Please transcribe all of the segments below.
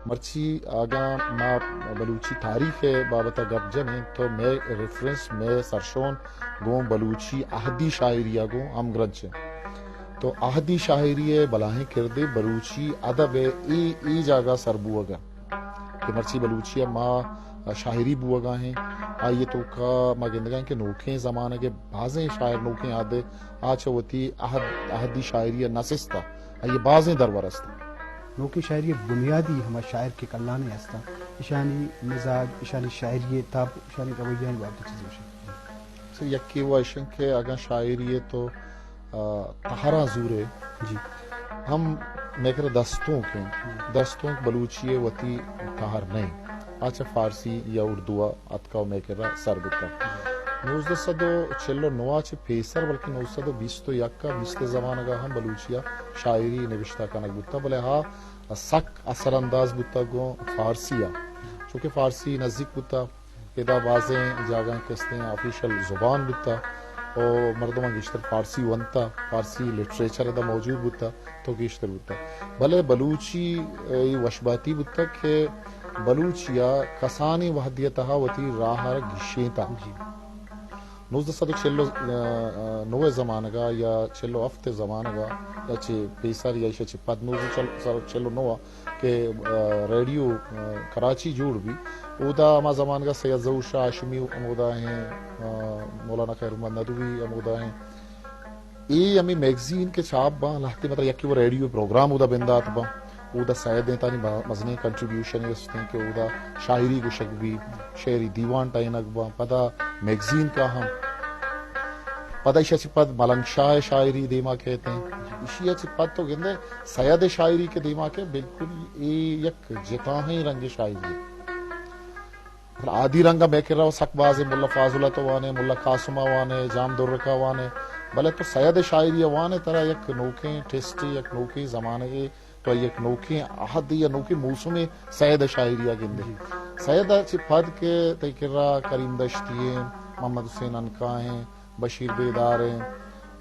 مرچی اگاں ما بلوچی تاریخ ءِ بابت ءَ گپ جنیں تو مئے ریفرنس، مئے سرشون گوں بلوچی عہدی شاعری ءَ گوں ہمگرنچ اِنت۔ تو عہدی شاعری ءِ بلاہیں کردے بلوچی ادب ءِ اے، اے جاگہ سر بوگ ءَ کہ مرچی بلوچی ءَ ما شاعری بوگ ءَ ایں، آئی ءِ توکا ما گندگ ءَ ایں کہ نوکیں زمانگ ءِ بازیں شاعر، نوکیں عہد ءِ آ چہ وتی عہد، عہدی شاعری ءَ نہ سستا، آئی ءَ بازیں درور است۔ نوکیں شاعری ءِ بنیادی ہما شاعر کہ کلانیں ہستاں، اشانی مزاج، اشانی شاعری ءِ تب، اشانی رویہ ءِ بابت ءَ چیزے گوشے؟ سر، یکے وا ایش اِنت کہ اگاں شاعری ءَ تو، آ، تہراں زورے، جی۔ ہم مئے کرا دستونک اِنت۔ جی۔ دستونک بلوچی ءِ وتی تہر نہ اِنت۔ آ چہ فارسی یا اردو ءَ اتکا و مئے کرا سر بوتگ۔ نوزدہ سد و چل و نو ءَ چہ پیسر بلکہ نوزدہ سد و بیست و یک ءَ، بیست ءِ زمانگ ءَ ہم بلوچی ءَ شاعری نبشتہ کنگ بوتگ، بلے آ سک اثر انداز بوتگ گوں فارسی ءَ، چونکہ فارسی نزیک بوتگ، ادا بازیں جاگہاں کہ استیں آفیشل زبان بوتگ و مردماں گیشتر فارسی ونتگ، فارسی لٹریچر ادا موجود بوتگ۔ تو گیشتر بوتگ۔ بلے بلوچی ءِ اے وشباتی بوتگ کہ بلوچی ءَ کسانیں وہدے ءِ تہا وتی راہ ءَ گیشینتگ۔ جی۔ نوزدہ سد و چل و نو ءِ زمانگ ءَ یا چل و ہفت ءِ زمانگ ءَ یا چہ پیسر یا ایشی ءَ چہ پد نوزدہ سد و چل و نو ءَ کہ، آ، ریڈیو، آ، کراچی جوڑ بی، اودا ہما زمانگ ءَ سید ظہور شاہ ہاشمی ہمودا ایں، آ، مولانا خیر محمد ندوی ہمودا ایں۔ اے ہمے میگزین کہ چھاپ باں، لہتے مطلب یکے وہ ریڈیو پروگرام اودا بندات باں، اودا سید ایں تانی با-، مزنیں کنٹریبیوشن استیں کہ اودا شاعری گوشگ بی، شعری دیوان ٹہینگ باں، پدا میگزین کا ہم۔ پدا ایشی ءَ چہ پد ملنگ شاہ ءِ شاعری دیما کیت ایں۔ ایشی ءَ چہ پد تو گندے سید ءِ شاعری کہ دیما کیت، بالکل اے یک جتاہیں رنگ شاعری ایں۔ عادی رنگ ءَ مئے کرا سک بازیں، ملا فاضل ءَ تو وانے، ملا قاسم ءَ وانے، جام درک ءَ وانے، بلے تو سید ءِ شاعری ءَ وانے، ترا یک نوکیں ٹیسٹے، یک نوکیں زمانگے، تو یک نوکیں عہدے یا نوکیں موسمے سید ءِ شاعری ءَ گندے۔ جی۔ سید ءَ چہ پد کہ تئی کرا کریم دشتی ایں، محمد حسین عنقا ایں، بشیر بیدار ایں،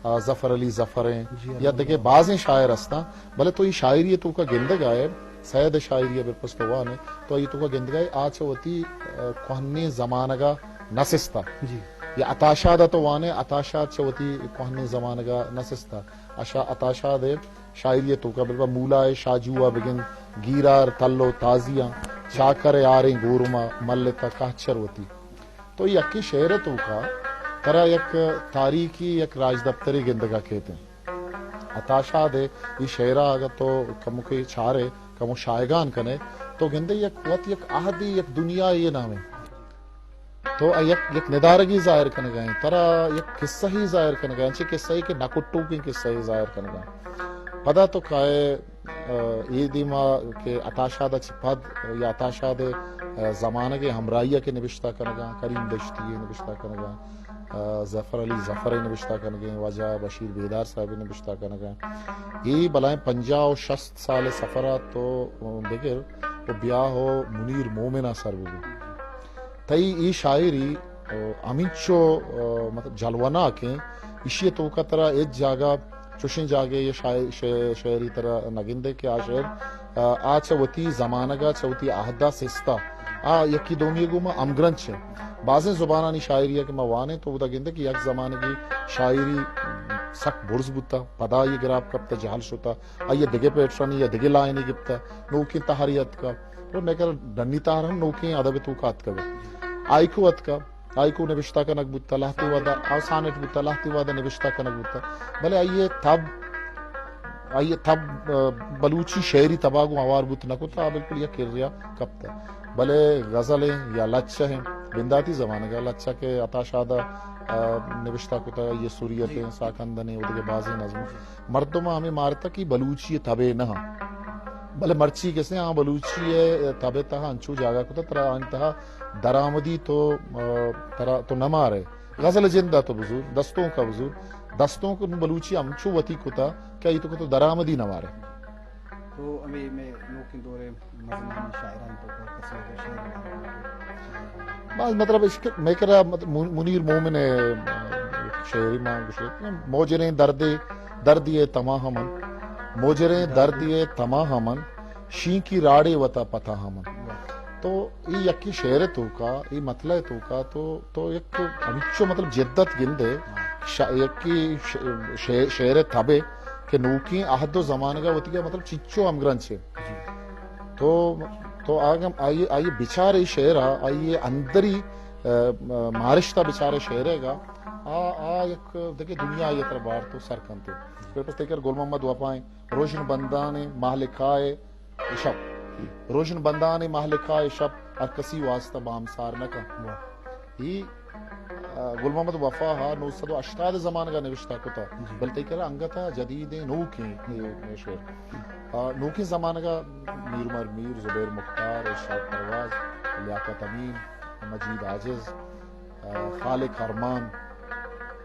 آ، ظفر علی ظفر ایں، جی، یا دگہ بازیں شاعر ہستاں، بلے تو اے شاعری ءِ توکا گندگ ءَ ئے، سید ءِ شاعری ءَ بلپس تو وان ئے، تو آئی ءِ توکا گندگ ءَ ئے، آ چہ وتی، آ، کوہنیں زمانگ ءَ نہ سستا۔ جی۔ یا عطا شاد ءَ تو وان ئے، عطا شاد چہ وتی کوہنیں زمانگ ءَ نہ سستا۔ اشا-، عطا شاد ءِ شاعری ءِ توکا بلبا مولا ءِ شاجو ءَ بگند، گیرار تل و تازیاں، چاکر ءِ آریں گورما، ملتا کہچر وتی۔ تو یکیں شعر ءِ توکا ترا یک تاریخی، یک راجدپترے گندگ ءَ کیت ایں۔ عطا شاد ءِ اے شعر ءَ اگاں تو کمکے چارے، کمو شایگان کنے، تو گندے یک وت یک عہدے، یک دنیاے نامیں۔ تو یک، یک ندارگی ظاہر کنگ ءَ ایں، ترا یک قصہ ہی ظاہر کنگ ءَ ایں، انچیں قصہ ہی کہ نہ کٹوکیں قصہ ہی ظاہر کنگ ءَ ایں۔ پدا تو کائے، آ، اے دیما کہ عطا شاد ءَ چہ پد یا عطا شاد ءِ، آ، زمانگ ءِ ہمراہی ءَ کہ نبشتہ کنگ ءَ، کریم دشتی ءِ نبشتہ کنگ ءَ، آ، ظفر علی ظفر ءِ نبشتہ کنگ ءَ، واجہ بشیر بیدار صاحب ءِ نبشتہ کنگ ءَ۔ اے بلائیں پنجاہ و شست سال ءِ سفر ءَ تو بگر و بیا ہو منیر مومن ءَ سر ببو۔ تئی اے شاعری، آ، ہمینچو، آ، مطلب جلوہ ناک ایں، ایشی ءِ توکا ترا ہچ جاگہ چوشیں جاگہے یا شاعر-، شے-، شعری ترا نہ گندے کہ آ شعر، آ، آ چہ وتی زمانگ ءَ، چہ وتی عہد ءَ سستا۔ آ یکی دومی ءَ گوما ہمگرنچ ایں۔ بازیں زبانانی شاعری ءَ کہ ما وانیں تو اودا گندے کہ یک زمانگے شاعری سک برز بوتا، پدا آئی ءِ گراپ کپتا، جہل شتا، آئی ءَ دگہ پیٹرنے یا دگہ لائنے گپتا، نوکیں تہرے اتکا۔ تو مئے کرا ڈنی تہر ہم نوکیں ادب ءِ توکا اتکگ۔ ہائیکو اتکا، ہائیکو نبشتہ کنگ بوتا، لہتے وہدا، آ سانٹ بوتا، لہتے وہدا نبشتہ کنگ بوتا۔ بلے آئی ءِ تب، آئی ءِ تب، آ، بلوچی شعری تبا گوں ہوار بوت نہ کتا، آ بالکل یک کریا کپتا۔ بلے غزل ایں یا لچہ ایں، بنداتی زمانگ ءَ لچہ کہ عطا شاد ءَ، آ، نبشتہ کتا، یہ سوریت ایں، ساکندن ایں، و دگہ بازیں نظم۔ مردم ہمے مارتا کہ بلوچی ءِ تبے نہ، بلے مرچی کسے آ بلوچی ءِ تبے تہا انچو جاگہ کتا، ترا آنی تہا درآمدی تو، آ، ترا تو نہ مارے۔ غزل جند ءَ تو بزور، دستونک ءَ بزور، دستونک نوں بلوچی ہمچو وتی کتا کہ آئی تو کتو درآمدی نہ مارے۔ تو ہمے مئے نوکیں دور ءِ مزنیں شاعرانی توکا کسے ءِ شعر؟ باز مطلب اش کہ مئے کرا مطلب من-، منیر مومن ءِ شعری ما گوشے، موجریں دردے، دردی ءِ تماہ من، موجریں دردی ءِ تماہ من، شینکی راڑے وتا پتہ ہمن۔ تو ای یکی شعر توکا، ای مطلع توکا تو، تو یک ہمیچو مطلب جدت گندے، شا-، یکی ش-، شع-، شعر تبے کہ نوکیں عہد و زمانگا وتی کا مطلب چچو ہمگرنچے۔ تو، تو آگم آئی، آئی بچار ای شعرا، آئی اندری، ا، مارشتا بچار شعرے گا، آ، آ یک دگہ دنیا ای تر بار تو سر کنتے۔ پھر پس تیکر گل محمد وفائیں، روشن بندان مہلکائے شپ۔ روشن بندان مہلکائے شپ، ہر کسی واسطہ بامسار نہ کن۔ واہ۔ ای، آ، گل محمد وفا ہا نو سد و ہشتاد زمانگا نوشتہ کتا۔ جی۔ بلے تئی کرا انگتا جدیدیں نوکیں، اے، اے شعر۔ آ، نوکیں زمانگا میر عمر میر، زبیر مختار، ارشاد پرواز، لیاقت امین، مجید عاجز، آ، خالق ارمان،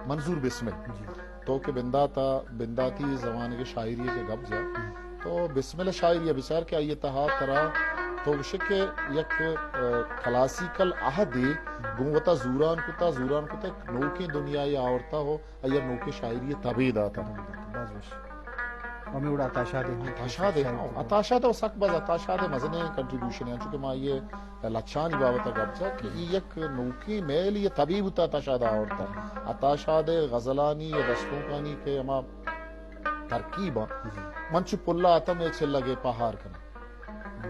منظور بسمل۔ جی۔ تو کہ بنداتا، بنداتی زمانگ شاعری کہ گپ جا، تو بسمل شاعری بچار کہ آئی تہا ترا تو گوشے کہ یک، آ، کلاسیکل عہدے گوں وتا زوران کتا، زوران کتا، نوکیں دنیاے آورتا ہو، آئی نوکیں شاعری تبے داتا۔ باز وش۔ ہمے وڑا عطا شاد ہم عطا شاد، شاعری ہاں، کتا۔ عطا شاد و سک باز عطا شاد مزنیں کنٹریبیوشن ہے، چونکہ ما یہ لچھانی بابت گپ جا کہ یہ یک نوکیں میل یہ تبے بوتا عطا شاد آورتا۔ عطا شاد غزلانی یا دستونکانی کہ ہما ترکیب آں۔ جی۔ من چو پلا اتم ء چلگ ء پہار کناں۔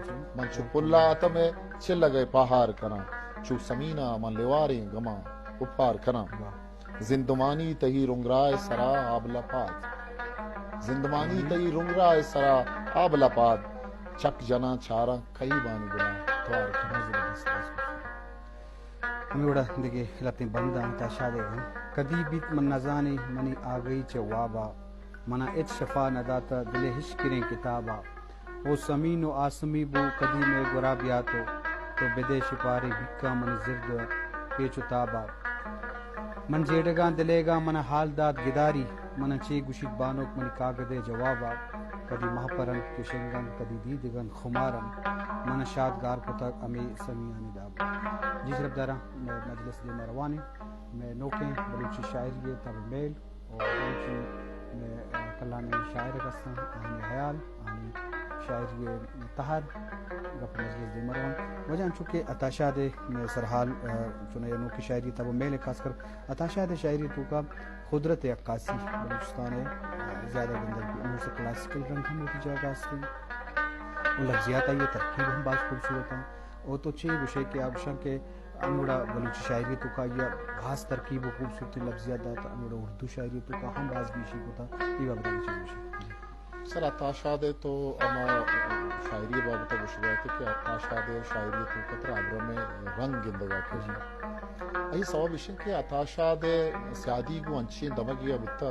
جی۔ من چو پلا اتم ء چلگ ء پہار کناں۔ چو سمینا من لیواریں گماں اپار کناں۔ واہ۔ زندمانی تہی رنگرائے سرا آب لپات۔ زندمانی تہی رنگرائے سرا آب لپات۔ چک جناں چاراں کئی بانی گلاں توار کناں۔ زبردست، زبردست۔ ہمے وڑا دگہ لہتیں بنداں عطا شاد ء ہم۔ کدی بیت من نزانیں منی آگہی چہ وابا، منا ہچ شفا نداتہ دل ء ہچ کریں کتابا۔ او سمین و آسمی بو کدی مئے گورا بیا تو، تو بدے شپاریں بھکاں منی زرد ء پیچ و تابا۔ من جیڑگاں دلیگاں منا حال دات گداری، منا چے گوشیت بانک منی کاگد ء جوابا۔ کدی مہپر انت کہ شنگ انت، کدی دیدگ انت خمار انت، منا شاد گار کتگ ہمے سمیانی دابا۔ جی شرپداراں، مئے مجلس دیما روان انت۔ مئے نوکیں بلوچی شاعری ء تب میل و بلوچی مئے، آ، کلانیں شاعر ہستاں، آہانی حیال، آہانی شاعری ء تہر گپ مجلس دیما روان۔ واجہ انچو کہ عطا شاد ء مئے سرحال، آ، چوناہا نوکیں شاعری تب میل ء خاص کر عطا شاد ء شاعری توکا قدرت عکاسی بلوچستان ء زیادہ گندگ بیت۔ ہمے وڑ کلاسیکل رنگ ہم وتی جاگہ است انت۔ و لفظیات آئی ء ترکیب ہم باز خوبصورت انت۔ و تو چے گوشے کہ آ گوشاں کہ انوڑا بلوچی شاعری توکا آئی ء باز ترکیب و خوبصورتی لفظیات دات، انوڑا اردو شاعری توکا ہم باز گیشی کتا، اے بابت چے گوشے؟ سر عطا شاد ء تو ہما شاعری بابت گوشگا ات کہ عطا شاد ء شاعری توکا ترا ابرم ء رنگ گندگا کئے۔ جی۔ آئی سوب ایش انت کہ عطا شاد ء سیادی گوں انچیں دمگے ء بوتا